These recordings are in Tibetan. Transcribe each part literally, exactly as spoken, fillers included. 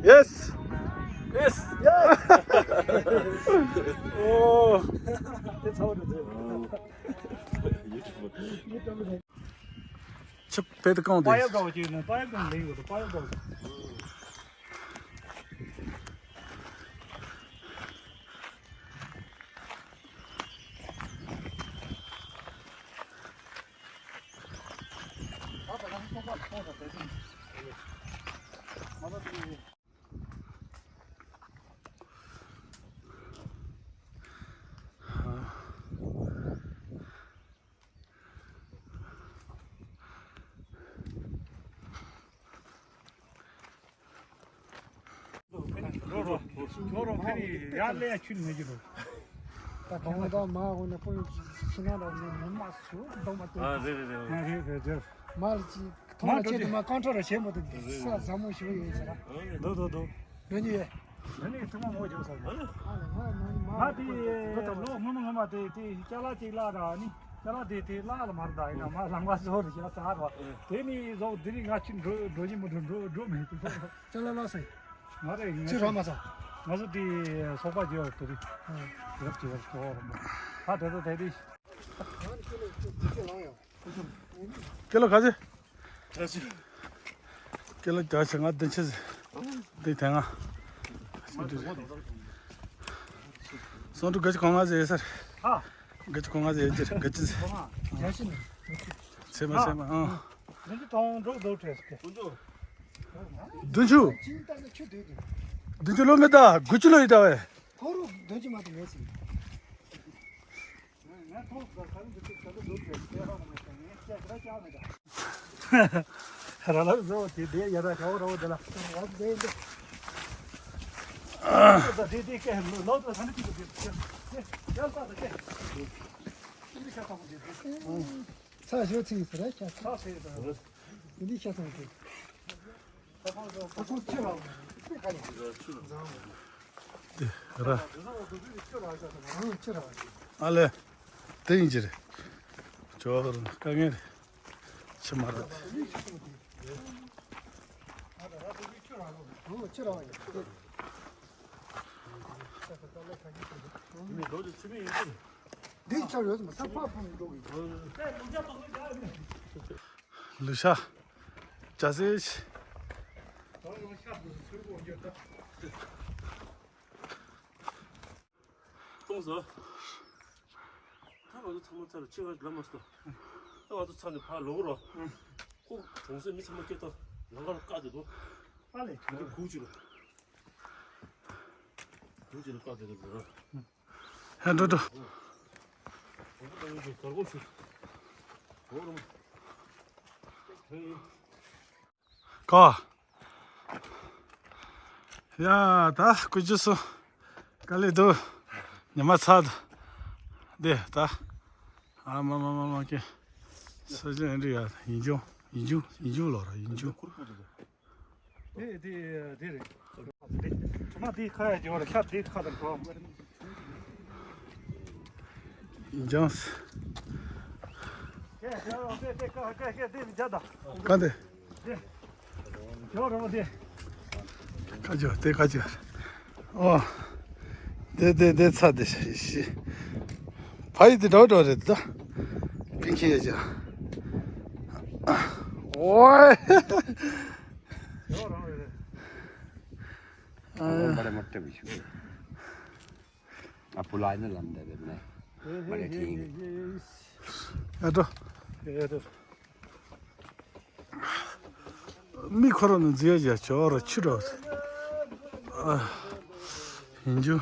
Yes. Yes. Yes. Oh. That's how it is. ཆུ་དཔེ་དེ་གང་དེ། པ་ཡབ་འདྲ་བོ་ཅིག་ནི་པ་ཡབ་དང་ལེན་དགོས་འདུག་པ་ཡབ་འདྲ་བོ་ཅིག་རོ་རོ། ཁྱོད་རང་ཕ་ནི་ཡར་ལས་ཆུ་མེད་ཀྱི་རོ། ད་གང་ལྟར་མ་འོ་ན་ཕུ་ཤི་ན་ར་ནི་མི་མ་སུ་གདོང་མ་ཨ་སྟོན། རེད་རེད་རེད། ཨ་རེད་རེད་རེད། མ་ལ་ཅི་མཐོང་ལ་ཆེད་དུ་མ་ཀང་ཁྲོ་ར་བྱེད་མ་ཐུབ་ས་ཟབ་མོ་ཞུ་ཡོད་ཟེར་ར། འདུག་འདུག་འདུག་འགྲོ་ཉེ་ཡོད། ད་ནི་ཐུག་མ་མོ་བྱོས་སོང་། ང་དེ་ལོ་སྔོན་མ་ང་དེ་དེ་ཅ་ལག་ཅིག་བརླག་ར་ནི་ཅ་ལག་དེ་དེ་བརླག་ལ་མར་ད་ཡིན་ན་མ་ལམ་ཁ་བཟོ་རུ་བྱས་ཚར་བ། དེ་ནི་བཟོ་དེ་རིང་ང་ཕྱིར་འགྲོ་འགྲོ་གི་མི་འགྲོ་འགྲོ་འགྲོ་མི་འདུག་ཅ་ལག་བརླག་སོང་། ང་རེ་ང་ཅི་ར་མ་ཚ། ང་ཚོ་དེ་ཚོགས་པ་རྒྱབ་དེ་རེད། རབ་ཅིག་རབ་ཅིག་འོ་ར་མ་ད་དེ་ཚོ་དེ་དེ། ཀེ་ལོ་ག་ཚོད། ཀེ་ལོ་བརྒྱ་ཆ་ང་བདུན་ཅུ་ཟེར། འདི་དེ་ང་། སོང་འགྲོ་ག་ཅི་གོང་ང་ཟེར་ཡོད་ས་རེད། ག་ཅི་གོང་ང་ཟེར་ཡོད་ཅི་རེད་ག་ཅི་ཟེར། བརྒྱ་ཆ་ནི། ཚེ་མ་ཚེ་མ་ཨང་། བདུན་ཅུ་དང་འགྲོ་འདུག་བྲེས་ཏེ། བདུན་ཅུ། ཅིང་ཏང་ནི་ཆུ་དུས་དུས། བདུན་ཅུ་ལོ་མི་ད་དགུ་ཅུ་ལོ་ཡི་ད་བས། ཕོ་རུ་བདུན་ཅུ་མ་དུ་མེད་ཟིན། ར་ལ་བཟོ་དེ་དེ་ཡ་ར་ཞའོ་ར་བོ་དེ་ལ་ར་བཟོ་དེ། ད་དེ་དེ་ཀེ་ལོ་ལོ་ད་ས་ནི་ཅི་དེ་དེ་ཡ་ས་ད་ཀེ་ཨིན་ཤ་ཏ་དེ་དེ། ཚ་ཞོ་ཚིག་ཟེར་ར་ཁྱ་ཚ་ཟེར་ད་འདི་ཁྱ་ཚ་དེ། ད་ཁོང་ཚོ་ཁོང་ཚོ་ཁྱི་ར་ཁྱི་ར། དེ་ར། ཨ་ལེ། དེ་ཡིན་གྱི་རེད། ཇོ་ཧོར་དཀའ་ངལ་རེད། ཕྱི་མ་རེད། འདི་ཆར་ཡོད་ཙམ་ས་ཕག་ཕུང་འགྲོ་གི། ལུག་ཤ། ཅ་སེ། ལྟོང་ཟ། ད་ང་ཚོ་ཚང་མ་ཚར་ཕྱི་ལ་ལ་མ་སོ། ད་ང་ཚོ་ཚར་ནས་ཕར་ལོག་རོགས། ཁོ་གྲོང་གསེབ་མི་ཚང་མ་སྐད་བཏང་ལམ་ཁར་བཀག་བསྡད་འདུག་ཨ་ལས་ཁྱོད་ཁུག་ཅིག་ལ། ཁུག་ཅིག་ལ་བཀག་བསྡད་འདུག་ཧན་འགྲོ་འགྲོ། ཀ། ཡ་ད་སྐུ་རྒྱུ་སུ། དཀའ་ལས་འདུག་ཉི་མ་ཚ་འདི་ད། ཨ་མ་མ་མ་མ་ཀེ། ས་ཆ་ཨེ་འདྲ་ཡ་ཡིན་ཅུང་ཡིན་ཅུང་ཡིན་ཅུང་ལོ་ར་ཡིན་ཅུང་། དེ་དེ་དེ་རེད། ཚོ་མ་དེ་ཁ་ཡ་ཇོ་ར་ཤ་དེ་ཁ་དང་གྲོགས། ཡིན་ཅུང་། ག་འདི། ཁ་ཅོ་དེ་ཁ་ཅོ། ཨོ། དེ་དེ་དེ་ཚ་དེ་ཤི། ཕ་ཡི་དེ་འདྲ་འདྲ་རེད་ད། པིན་ཁྱི་ཡ་ཅ། ཨོའི། ཨ། ཨ་པུ་ལ་ནི་ལམ་འདི་རེད་ནས། མ་རེད་ཁྱིང་། ཨ་འགྲོ། ཨེ་འགྲོ། མི་ཁོ་རང་ནི་མཛེས་ཡ་ཅོ་ར་ཆུ་འགྲོ། ཨ། ཡིན་རྒྱུ།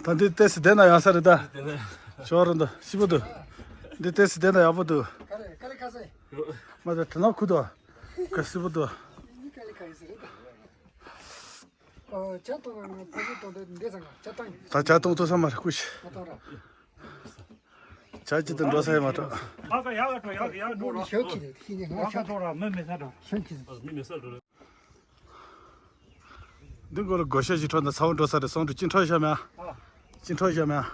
ད་འདི་ཏེ་སི་དེ་ན་ཡང་ས་རེད་ད། ཞོར་འདི་ཤི་བོ་འདུག་འདི་ཏེ་སི་དེ་ན་ཡག་པོ་འདུག་མ་ད་དྲི་ན་ཁུ་འདུག་ག་ཤི་བོ་འདུག་ཨ། ཇ་བཏང་ན་ང་ཕ་ཤུལ་བཏང་དེ་འདི་ཚང་ང་ཇ་བཏང་ཡིན། ད་ཇ་བཏང་ཐུབ་ས་མ་རེད་སྐུ་ཞིག་ཇ་ཅི་ཏུ་འགྲོ་ས་ཡ་མ་གྲོགས། ཨ་ཀ་ཡ་ཀ་གྲོགས་ཡ་ཀ་ཡ་འགྲོ་ར། ཤོག་ཁྱི་རེད་ཁྱི་ནི་ང་ཤོག་གྲོགས་ར་མི་མི་ས་འགྲོ། ཤོག་ཁྱི་རེད། མི་མི་ས་འགྲོ་ར། འདི་མགོ་ལ་སྒོ་ཤ་ཞིག་འཕྲོ་ན་ཚ་བོ་འགྲོ་ས་རེད་སོང་འགྲོ་ཅི་འཕྲོ་ཤ་མེད་ཨ། ཅི་འཕྲོ་ཤ་མེད་ཨ།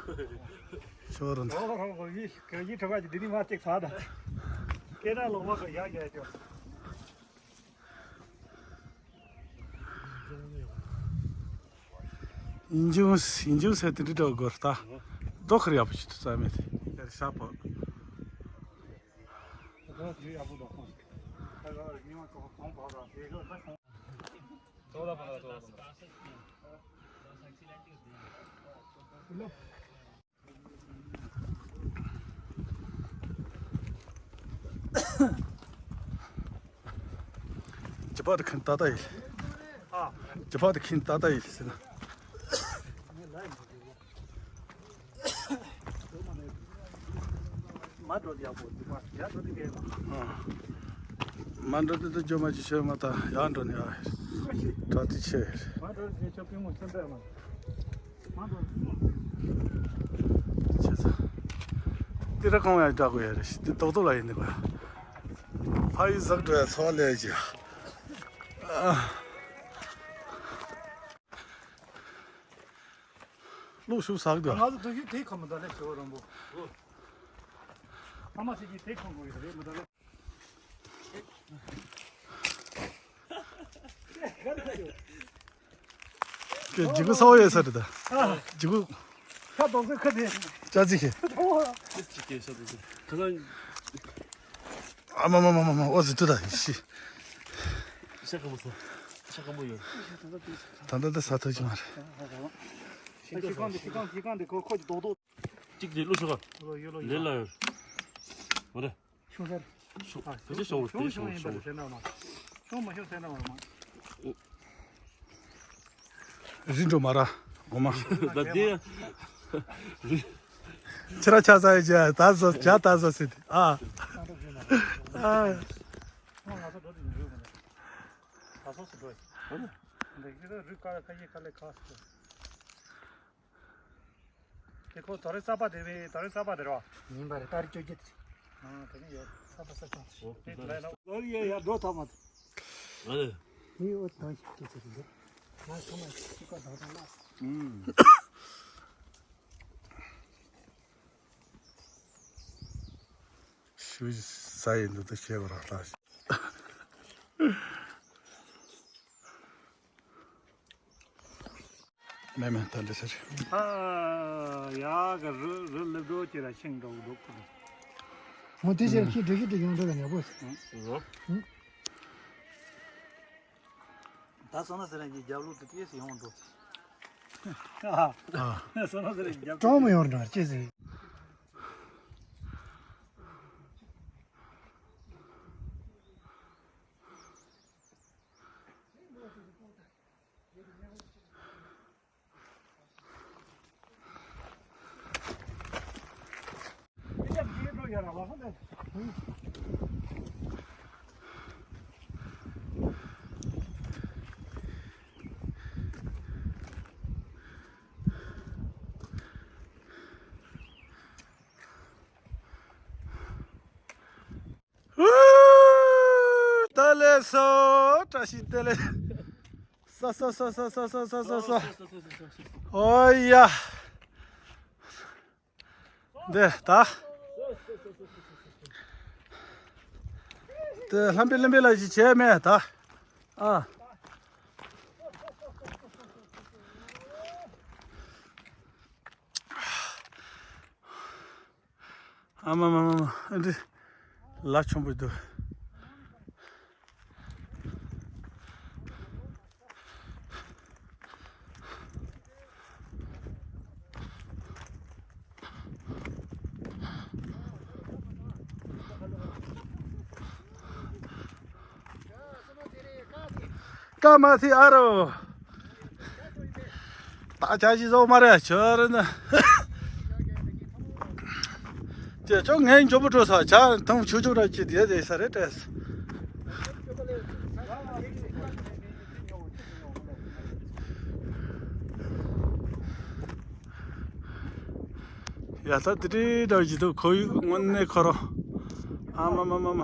ཤོར་རུང་། ཨོ་རོ་ཡི་གི་ཡི་ཁྲ་ག་ཅི་དེ་ནི་མ་ཅིག་ཚ་ད། སྐད་གྲགས་ལོག་མ་གི་ཡ་ཡ་ཅོ། ཡིན་ཅུང་ཡིན་ཅུང་ཟེར་དེ་འདྲི་འདྲ་དགོས་ད། རྡོ་ཁར་ཡག་པོ་ཞིག་ཏུ་རྩ་མེད་དེ་ཡར་ཤ་པོ། ཇི་པ་དེ་ཁིན་ཏ་ཏ་ཡིན། ཇི་པ་དེ་ཁིན་ཏ་ཏ་ཡིན་ཟེར་ན། མ་འགྲོ་ཡག་པོ་འདུག་པ། ཡག་འགྲོ་དེ་གས་པ། མ་འགྲོ་དེ་དུ་ཇོ་མ་ཅི་ཤོད་མ་ད་ཡག་འགྲོ་ནི་ཨ། དྲག་དེ་ཆེ། མ་འགྲོ་དེ་ཆོ་པི་མོ་ཆེན་པོ་མ། མ་འགྲོ། ཆེ་ས། དེ་ར་གང་ཡང་འདྲ་གོ་ཡ་རེ་ཞིག་དེ་རྡོག་རྡོག་ལ་ཡིན་ནི་གོ། ཕ་ཡི་ཟག་འགྲོ་ཡ་ཚོ་ལས་ཀྱི། ལུག་ཤུགས་ཟག་དུ། ང་ཚོ་དུ་ཞུ་དེ་ཁ་མི་ད་ལེ་ཞོ་རམ་པོ། ཨ་མ་སི་ཀྱི་དེ་ཁོང་གོ་ཡོད་རེད་མི་ད་ལེ། ཀྱེ་ཇི་གུ་སོ་ཡོད་ས་རེད་ད། ཇི་གུ། ཁ་དོག་ཟེར་ཁ་དེ། ཅ་ཅི་ཁེ། ཅི་ཅི་ཀེ་ས་དོག་ཟེར། ཁ་ས། ཨ་མ་མ་མ་མ་མ་ཨོ་ཟི་ཏུ་ད་ཤི། ཤ་ཀ་མོ་ས། ཤ་ཀ་མོ་ཡོད། ད་ད་ད་ས་ཐོག་ཅི་མ་རེད། ཤི་ཁང་དེ་ཤི་ཁང་ཤི་ཁང་དེ་ཁོ་ཁོ་ཀྱི་རྡོག་རྡོག་གཅིག་དེ་ལོ་ཤོ་ག་ལོ་ཡོད་ལོ་ལེ་ཡོད་ལ་ཡོད། འོ་རེད། ཤོང་ཟེར། ཤོང་། དེ་ཚེ་ཤོང་དེ་ཤོང་ཤོང་ཤོང་ཤོང་། ཤོང་མ་ཤོང་ཟེར་ན་མ་རེད་མ། རི་འགྲོ་མ་ར། འོ་མ། ད་དེ། ཁྱེད་ར་ཆ་ས་ཡི་ཇ་ད་ཟ་ཇ་ད་ཟ་སི་དེ་ཨ། ཨ། ང་ཚོ་འགྲོ་དུས་འགྲོ་གི་མ་རེད། ད་སོ་སོ་འགྲོ་ཡི། འདི་གི་རི་ཀ་ཁ་ཡི་ཁ་ལེ་ཁ་སི། དེ་ཁོ་དོ་རེ་ས་པ་དེ་བས་དོ་རེ་ས་པ་དེ་རོ། ཡིན་པ་རེད་ཏ་རི་ཅོ་རྒྱུ་དེ། ཨ་དེ་ནི་ཡོད། ས་པ་ས་ཅོང་དེ། དེ་ལ་ལ་ཨོ་ཡེ་ཡ་འགྲོ་ཐབས་མ་ཐུབ། ཨ་ལེ། མི་འོ་དང་ཞིག་སྐྱེ་ཚེ་རིང་། ང་ཚང་མ་ཤི་ཀ་དང་དང་ལ། ཨུམ། ཤུ་ས་ཡི་འདུག་ཏུ་ཤེས་པ་རང་ལ། མེ་མེ་ད་འདྲ་ཟེར། ཨ་ཡ་ག་རུ་རུ་ལེབ་འགྲོ་ཅི་ར་ཤིང་འགྲོ་འགྲོ་ཁུ། ཧོ་དེ་ཟེར་ཁྱི་འགྲོ་ཤི་འགྲོ་ཡོང་འགྲོ་ག་ཉོ་གོ། ད་སོ་ན་ཟེར་རན་གྱི་རྒྱབ་ལོག་ཏུ་ཏེ་སི་ཡོང་འགྲོ། ཨ་སོ་ན་ཟེར་རན་གྱི་རྒྱབ་ཀྲོང་མི་ཡོང་འགྲོ་ཅི་ཟེར། ཏ་ལེ་སོ། བཀྲ་ཤིས་བདེ་ལེགས། ས་ས་ས། ཨོ་ཡ། འདི་ད། དེ་ལྷམ་པི་ལྷམ་པི་ལ་ཞིག་བྱས་མེད་ད། ཨ། ཨ་མ་མ་མ་མ། ཨ་འདི་ལ་ཆུང་པོ་འདུག་ཀ་མ་ཐི་ཨ་རོ། ད་ཆ་ཞིག་བཟོ་མ་རེད་ཆོ་རེད་ན། དེ་ཆོ་ངའི་འཇོན་པོ་འགྲོ་ས་ཆ་ཐང་ཆུ་ཆུ་ར་ཅི་དེ་དེ་ས་རེད་དྲས། ཡ་ད་དེ་འདྲའི་འདྲ་ཅིག་འདུག་ཁོ་ཡུག་དངོས་གནས་ཁོ་རང་། ཨ་མ་མ་མ་མ།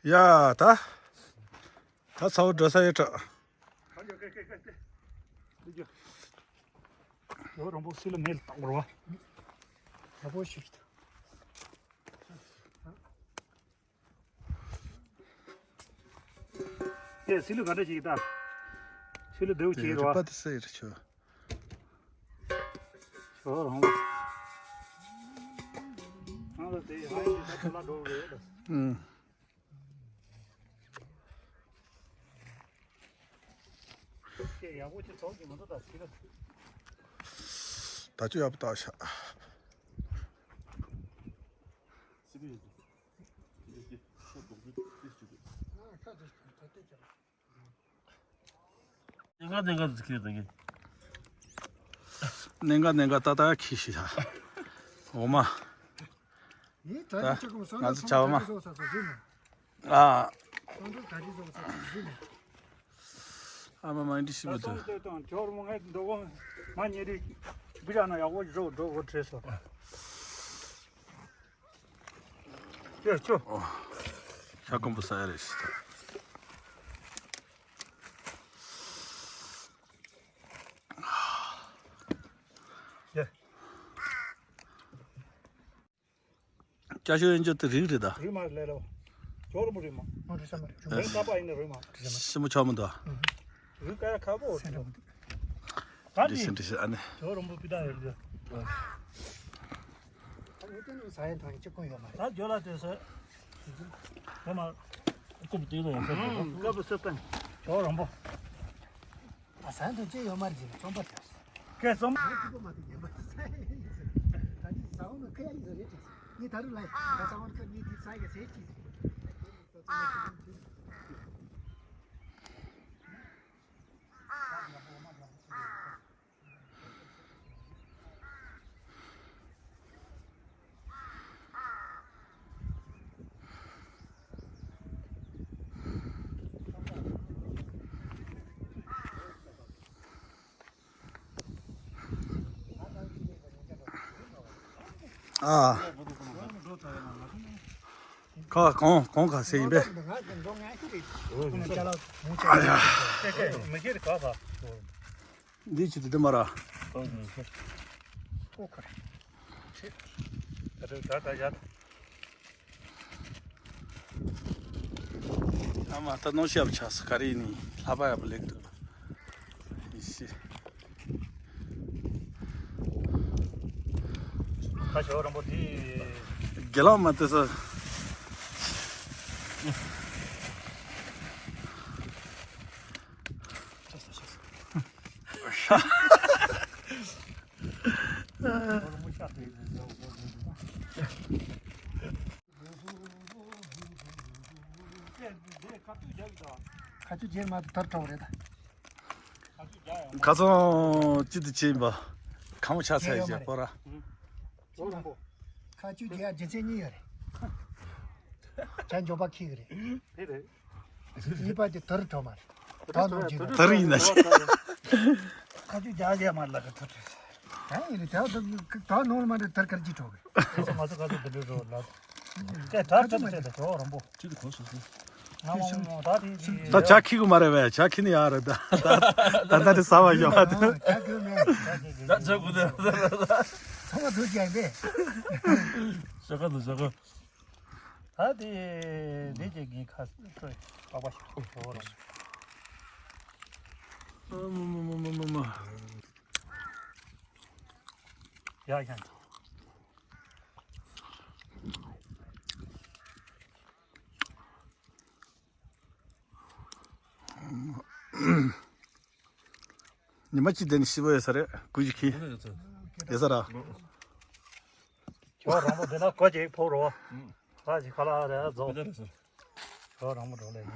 ཡ་ད། ད་ཚ་བོ་འགྲོ་ས་ཡོད་དྲ། ཡོ་རང་པོ་སི་ལ་མེལ་བཏང་བར་བ། ཡག་པོ་ཞིག་ད། ཡ་སི་ལུ་ག་འདྲ་ཞིག་ད། སི་ལུ་འདེའུ་ཅིག་རེད་བ། རུ་པ་དེ་སེ་རེད་ཆོ། ཆོ་རང་བ། ང་ལ་དེ་ཡ་ཡི་ད་ཁོ་ལ་འགྲོ་རེད། ཨུམ། ཁྱེད་ཡག་པོ་ཅིག་ཚོགས་ཀྱི་མི་འདུག་ད་ཕྱི་ར། ད་ཅི་ཡག་པོ་བཏགས་ཤག་གནད་འགག་གནད་འགག་ཁྱེར་ད་གི། གནད་འགག་གནད་འགག་ཏག་ཏག་ཁྱེར་ཤི་ཤག་འོ་མ། ཡིན་ད་ད་ང་ཚོ་བྱ་བ་མ། ཨ། ཨ་མ་མ་འདི་ཤི་བ་དུ། ད་སོང་ཙེ་དང་ཇོར་མོ་ངའི་འདོད་དགོང་མ་ཉེ་རིགས་བི་ར་ན་ཡག་པོ་རོ་འགྲོ་དགོས་བྲེལ་སོང་། ཡ་ཆོ། ཤ་སྐམ་པོ་ཟ་ཡ་རེད་ཤི་ད། ཡ། སྐྱ་ཤོད་ཡན་ཆོད་དེ་རིགས་རེད་ད། རིགས་མ་རེད་ལོ། ཇོ་རིན་པོ་རིགས་མ། མ་རིགས་ས་མ་རེད། རིགས་ཀ་པ་ཡིན་ན་རིགས་མ། ཤི་མོ་ཆོག་མི་འདུག་རིགས་ཀ་ཡ་ཁ་པོ། སེ་འདྲ་མི་འདུག་ད་འདི་ནི་སེ་འདྲ་ཤི་ཨ་ནི། ཇོ་རིན་པོ་པི་ཏ་ཡོད་ལ། ད་ངས་དེ་ནི་ཟ་ཡན་ཐང་གཅིག་ཀུན་ཡོད་མ་རེད། ད་ཇོ་ལ་དེ་ཟེར། ཡོད་མ། ཀུ་པུ་དེ་ལ་ཡང་ཟེར། ཀ་པུ་སེ་ཏན། ཇོ་རིན་པོ། ཨ་ཟན་དུ་ཅི་ཡོད་མ་རེད་ཟེར་ནས་རྩོམ་པ་བྱས། སྐད་རྩོམ། ང་ཐུག་པ་མ་ཐུག་ཉན་པ་ས་ཡིན་ཟེར། ད་ཅི་ཟ་འོང་ན་ཁ་ཡ་ཡིན་ཟེར་རེད་དྲིས། ངས་ད་རུ་ལ་ད་ཟ་འོང་ཁ་ངས་དེ་ས་ཡ་ཟེར་ཅི་ཟེར། ཨ། ཁ་གོང་གོང་ཁ་སེ་ཡིན་པས། ཨ་ཡ། འདི་ཅི་དེ་མ་ར། ཨ་མ་ད་ནོ་ཤབ་ཆགས་སུ་ག་རེ་ཡིན་ནི་ལྷ་པ་ཡག་པོ་ལེགས་འདུག་ཡི་ཤི། ཁ་ཞོ་རམ་པོ་དེ། དགེ་ལགས་མ་དེ་ས། ཁ་ཆུ་རྒྱལ་མ་དུ་དར་གྲོགས་རེད་ད། ཁ་ཚོང་ཅི་དུ་ཆེན་པ། ཁ་མོ་ཆ་ཚ་ཡི་རྒྱལ་པོ་ར། ཁ་ཆུ་རྒྱལ་རྒྱུ་མཚན་གཉིས་ཡོད་རེད། བྱ་འཇོག་པ་ཁྱི་གི་རེད། གཉིས་པ་དེ་དར་གྲོགས་མ་རེད། ད་ནོར་གྱི་རེད། དར་ཡིན་ན་ཆེ། ཁ་ཆུ་རྒྱལ་རྒྱལ་མ་ལ་གི་དར་གྲོགས། ད་ཡིན་རེད་ད་ད་ནོར་མ་རེད་དར་གར་གྱི་གྲོགས་གི། ང་ཚོ་ཁ་ཆུ་དེ་འདྲ་རོ་ལ། ཀྱེ་ད་ད་ད་ད་གྲོགས་རམ་པོ། ཅི་དུ་གོ་སོ་སོ། ད་ཇ་ཁི་གུ་མ་རེད་བས། ཇ་ཁི་ནི་ཡག་རེད་ད། ད་ད་ད་ཟ་བ་ཡོད་མ་ད། ཇ་ཁི་མེད། ཇ་ཁི་གུ་ད། ཚང་མ་དུ་ཇ་བས། ཞོག་ག་དུ་ཞོག་ག། ད་དེ་དེ་ཅིག་གི་ཁ་སྤྲོད་པགས་པ་ཞིག་ཞོག་ར། མ་མ་མ་མ་མ་མ། ཡ་ཡ། ཉི་མ་གཅིག་དེ་ནི་ཤི་བོ་ཡོད་ས་རེད། དགུ་ཅིག་གིས་ཡོད་ས་ར། ཁྱོད་རང་པོ་འདི་ན་གོ་ཅིག་ཕོག་རོ། ཁ་ཅིག་ཁ་ལག་རེ་རྫོགས། ཁྱོད་རང་པོ་འགྲོ་ལས་ཡིན།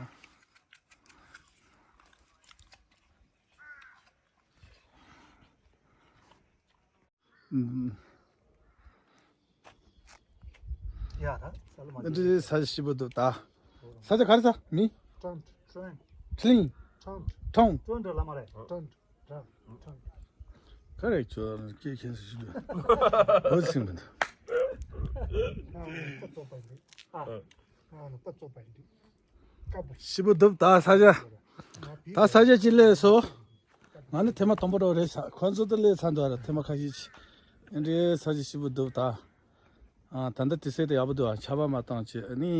ཡ་ད་ས་ལ་མ། འདི་ས་ཞིབ་པོ་འདུག་ད། ས་ཆ་ག་རེ་ས་མི། ཀྲོན། ཀྲོན། ཁྲིན། ཀྲོན། ཀྲོན། ཀྲོན་འདྲ་ལ་མ་རེད། ཀྲོན། ཀྲོན། ཀྲོན། ག་རེ་ཁྱོད་སྐད་མཁན་སུ་ཞིག་འདུག་འོ་ཟིན་པ་འདུག་ཤི་བོ་འདུག་ད་ས་ཆ། ད་ས་ཆ་ཅིག་སླེབས་སོང་། ང་ནི་ཐེངས་མ་དང་པོ་འདྲ་བོ་རེད་ཤག་ཁོ་ཚོ་དེ་སླེབས་ཚར་འདུག་ཨ་ར་ཐེངས་མ་ཁ་ཤས་ཅིག་ཨེ་འདྲའི་ས་ཆ་ཤི་བོ་འདུག་ད། ཨ་ད་ལྟ་དུས་ཚོད་དེ་ཡག་པོ་འདུག་ཨ་ཆར་པ་མ་བཏང་བྱས་ཨ་ནི།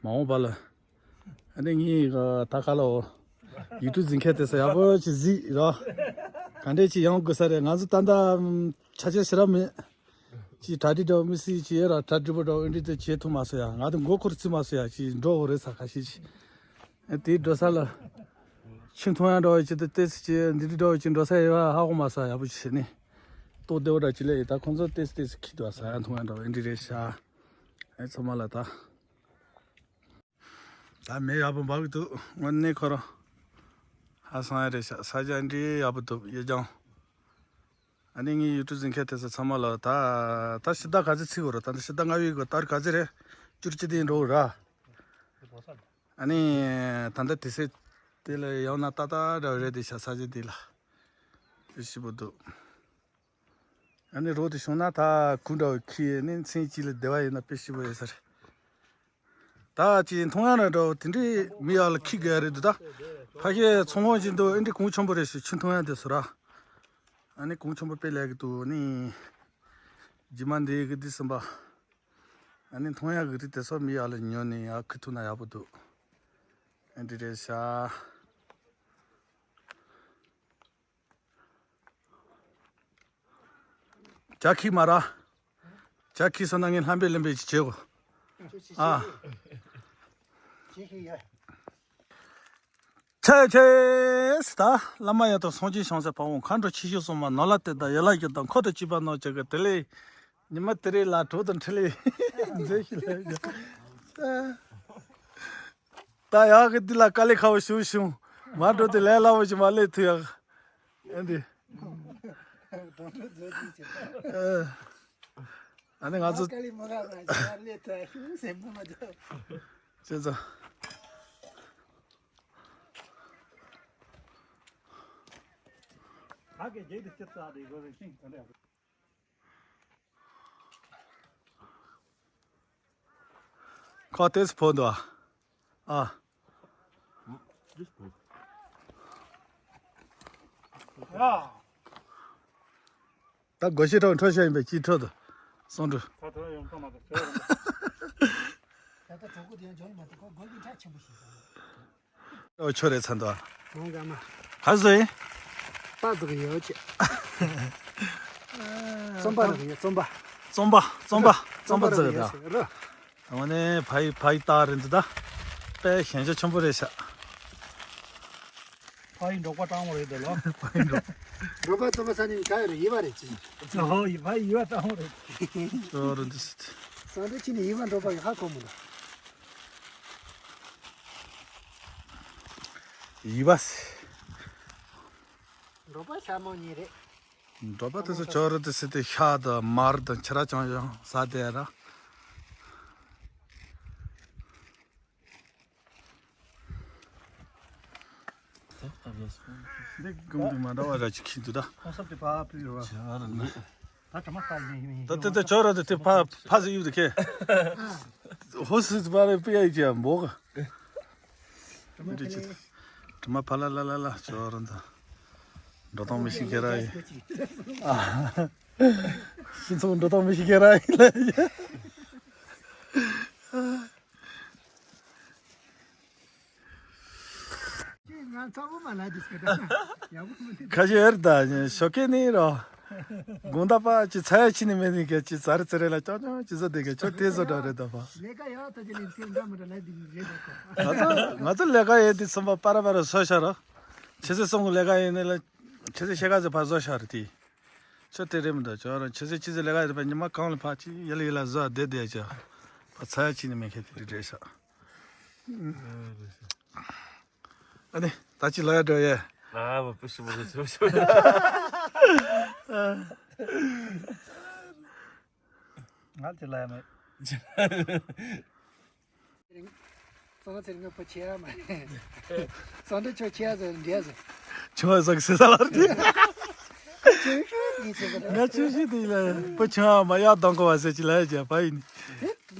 མ་འོངས་པ་ལ། ཨ་ནི་ངའི་ད་ག་ལ་འོ། ཡུ་ཊུབ་གཟིགས་མཁན་དེ་ཚོ་ཡག་པོ་ཅིག་གཟིགས་རོགས། ག་འདྲས་ཅིག་ཡོང་དགོས་ས་རེད། ང་ཚོ་ད་ལྟ་ཆ་རྐྱེན་ཞེ་དྲག་མེད། ཅིག་གྲ་སྒྲིག་འདྲ་བོ་མི་སྲིད་ཅིག་ཡོད་ར་གྲ་སྒྲིག་པོ་འདྲ་བོ་ཨེ་འདྲས་དེ་བྱེད་ཐུབ་མ་སོང་ཡ། ང་ཚོ་མགོ་འཁོར་རྩིས་མ་སོང་ཡ། ཅིག་འགྲོ་དགོས་རེད་ས་ཁ་ཤས་ཅིག་ཨ་དེའི་འགྲོ་ས་ལ། ཆུ་འཐུང་ཡ་འདྲ་བོ་ཅིག་ཏོག་ཙམ་ཅིག་འདི་འདྲས་འདྲ་བོ་ཅིག་འགྲོ་ས་ཡོད་པ་ཧ་གོ་མ་སོང་ཡག་པོ་ཅིག་བྱས་ནས། ལྟོ་བདེ་བོ་འདྲ་ཅིག་སླེབས་ཡོད་ད་ཁོང་ཚོ་ཏོག་ཙམ་ཏོག་ཙམ་ཁྱི་འདུག་ཟ་ཡ་འཐུང་ཡ་འདྲ་བོ་ཨེ་འདྲས་རེད་ཤག་ཨེ་ཚང་མ་ལ་ད། ད་མེ་ཡག་པོ་འབར་གི་འདུག་དངོས་གནས་ཁོ་རང་ཧ་སང་ཡ་རེད་ཤག་ས་ཆ་འདི་ཡག་པོ་འདུག་ཡེ་ལྗང་། ཨ་ནི་ངའི་ཡུ་ཊུབ་གཟིགས་མཁན་དེ་ཚོ་ཚང་མ་ལ་ད་ད་ཕྱི་ཟླ་ག་ཚོད་ཚིག་གོ་ར། ད་ལྟ་ཕྱི་ཟླ་ལྔ་པའི་གོ་ད་རེས་ག་ཚོད་རེད། བཅུ་གཅིག་དེ་འགྲོ་གི་ར། ཨ་ནི་ད་ལྟ་དུས་ཚོད་དེ་ལ་ཡང་ན་ཏག་ཏག་འདྲ་བོ་རེད་དེ་ཤག་ས་ཆ་འདི་ལ་དཔེ་ཞིབ་པོ་འདུག་ཨ་ནི་རོ་དེ་བྱུང་ན་ད་གུ་འདྲ་བོ་ཁྱི་ནི་མཚན་གཅིག་ལ་བདེ་བ་ཡིན་ན་དཔེ་ཞིབ་པོ་ཡོད་ས་རེད། ད་ཅི་མཐོང་ཡ་ན་འདྲ་བོ་དེ་འདྲའི་མི་ཡག་ལ་ཁྱི་དགའ་རེད་འདུག་ད་ཕ་གིའི་ཚོང་ཁང་ཅིག་འདུག་ཨེ་འདྲའི་གོང་ཆེན་པོ་རེད་ཞུ་ཆུ་འཐུང་ཡ་དེ་སུ་ར། ཨ་ནི་གོང་ཆེན་པོ་དཔེ་ལེགས་གི་འདུག་ནི། རྗེས་མ་འདི་གི་འདི་སེམས་པ། ཨ་ནི་མཐོང་ཡ་གི་རི་དེ་སོགས་མི་ཡག་ལ་ཉོ་ནི་ཡག་ཁུ་ཐུག་ན་ཡག་པོ་འདུག་ཨེ་འདྲ་རེད་ཤག་ཇ་ཁི་མ་ར། ཇ་ཁི་སོང་ན་ངས་ལྷམ་པའི་ལེན་པའི་ཅི་བྱེད་གོ་ཨ། ཆེ་ཆེ། ད་བླ་མ་ཡ་དང་སངས་རྒྱས་བྱང་སའི་ཕ་བོང་མཁའ་འགྲོ་ཆེ་ཤོས་སོང་མ་ནོར་ལ་དེ་དང་ཡ་ལ་ཡོད་དང་འཁོར་དང་བཅས་པ་རྣམས་ཀྱི་གི་དེ་ལས། ཉི་མ་དེ་རིང་ལ་གྲོགས་དང་འཕྲིན་ལས་མཛད་ཞུ་ལས། ད་ཡག་གི་འདི་ལ་དཀའ་ལས་ཁག་པོ་ཞུ་བྱུང་། མ་འགྲོ་དེ་ལས་སླ་བོ་ཞིག་མ་སླེབས་ཐུབ་ཡག་ཨ་འདི། ཨ་ནི་ང་ཚོ། དཀའ་ལས་མ་ཁག་པ་ཞིག་མ་སླེབས་ཐུབ་ཡག་ཞུ་སེམས་པོ་མ་འཇོག་ཅེས་ཚོ། ཁ་གི་རྗེས་དུ་ཅི་ཙག་དེ་གོ་རེ་ཤིང་ག་འདྲ། ཁོ་ཏེས་ཕོ་འདུག་ཨ། ཨ། ད་སྒོ་ཤེས་ཁྲོད་འཕྲོད་བཤད་ཡིན་པའི་ཅིའི་ཁྲོད་དུ། སོང་འགྲོ། ད་ད་ཡོང་ཐོག་མ་ད་ད་ད་གྲོགས་པོ་དེ་ཡང་འཇོག་མ་ཐུབ་ཁོ་སྒོ་གི་ཁྲག་ཆེན་པོ་ཞིག་ཟ། ཨོ་ཆོ་རེ་ཚ་འདུག་ཨ། ང་ག་མ། ག་ཟོ་ཡིན། པ་ཟིག་ཡོད་ཅེ། རྩོམ་པ་ཟིག་ཡོད་རྩོམ་པ། རྩོམ་པ་རྩོམ་པ་རྩོམ་པ་ཟིག་ཡོད་ད། དངོས་གནས་ཕ་ཡི་ཕ་ཡི་རྟགས་རེད་འདི་ད། དཔེ་ཞན་ཆ་ཆེན་པོ་རེད་ཤག་ཕ་ཡི་འབྲོག་པ་སྤྲང་བོ་རེད་འདི་ལོ། ཕ་ཡི་འབྲོག་འབྲོག་པ་རྩོམ་པ་ས་ནས་ག་ཡོད་རེད་ཡི་བ་རེད་ཅེ། ཨོ་ཡི་བ་ཡི་བ་སྤྲང་བོ་རེད། ཅོ་རུ་འདི་སི། ས་འདི་ཕྱི་ནས་ཡི་བ་འབྲོག་པ་ཡི་ཧ་གོ་མི་འདུག་ཡི་བ་སི། འབྲོག་པ་ཤ་མོ་གཉིས་རེད། འབྲོག་པ་དེ་ཚོ་ཅོ་རུ་དེ་སི་དེ་ཤ་དང་མར་དང་ཕྱུ་ར་ཅང་ཡང་ཟ་དེ་ར། འདི་གང་དུ་མ་འདྲ་བ་ར་ཅིག་ཁྱི་འདུག་ད། ཁོང་སོབ་དེ་ཕ་ཕུལ་ར་བ། ད་གྲ་མ་ཁ་ལེན་ཡིན། ད་དེ་ད་ཅོ་རུ་དེ་དེ་ཕ་ཕ་ཟི་ཡུ་དེ་ཁེ། ཧོ་སི་བ་རེ་པི་ཡ་ཅི་ཡ་འབོག་དྲི་མ་ཕ་ལ་ལ་ལ་ལ་ཅོ་རུ་འདི། འགྲོ་སྟངས་མི་ཤེས་ཁྱེད་ར་ཡིན། ཨ། ཤིང་ཚོགས་འགྲོ་སྟངས་མི་ཤེས་ཁྱེད་ར་ཡིན་ལ་ཡིན། ང་ཚ་བོ་མ་ལ་དུས་སྐད་ཡག་པོ་མི་འདུག་ཁ་ཤས་ཨེར་ད་ཞོགས་ཀས་ནི་རོ། དགོང་དག་པ་ཅི་ཚ་ཡ་ཕྱི་ནས་མེད་ནི་ག་ཅི་ཙ་རི་ཙི་རི་ལ་ཅོག་ཅོག་ཅི་བཟོ་དེ་ག་ཅོག་དེ་བཟོ་འདྲ་རེད་ད་པ། ལས་ཀ་ཡག་ཐོག་ཅི་ནས་ཚེ་འདྲ་མི་འདྲ་ལས་དེ་རེད་ད་ཁོ། ང་ཚོ་ང་ཚོ་ལས་ཀ་ཡོད་དུས་ཚང་མ་པ་ར་པ་ར་བཟོ་ཤ་ར། ཆུ་ཚོད་གསུམ་གི་ལས་ཀ་ཡོད་ནི་ལ། ཆུ་ཚོད་ཕྱེད་ཀ་ཙམ་ཕར་བཟོ་ཤ་ར་དེ། ཆོ་དེ་རེད་མི་འདུག་ཅོག་ར་ཆུ་ཚོད་ཆུ་ཚོད་ལས་ཀ་ཡོད་པ་ཉི་མ་གང་ལ་ཕར་ཅི་ཡ་ལ་ཡ་ལ་བཟོ་བསྡད་བསྡད་ཅོག་ཕར་ཚ་ཡ་ཕྱི་ནས་མེད་མཁན་དེ་རེད་ཤག་ཨ་ནི་ད་ཅི་ལ་ཡ་འགྲོ་ཡས། ཨ་མ་པུ་ཤི་མོ་ཤི་མོ་ཤི་མོ། ང་ཅི་ལ་ཡ་མེད། སང་ཚེ་ང་ཕོ་ཆེ་ཡ་མ་རེད། སང་འདྲ་ཆོ་ཆེ་ཡ་ཟེར་འདྲ་ཟེར། ཆུང་བ་ཟག་སེ་ས་ལར་དེ། ཆུང་ཤོས་དེ་ཟེར་གི་རེད། ང་ཆུང་ཤོས་དེ་ལ་བུ་ཆུང་བ་མ་གཡག་གདོང་གོ་བ་ཟེར་གྱི་ལ་ཡ་བྱས་པ་ཡིན། དེ་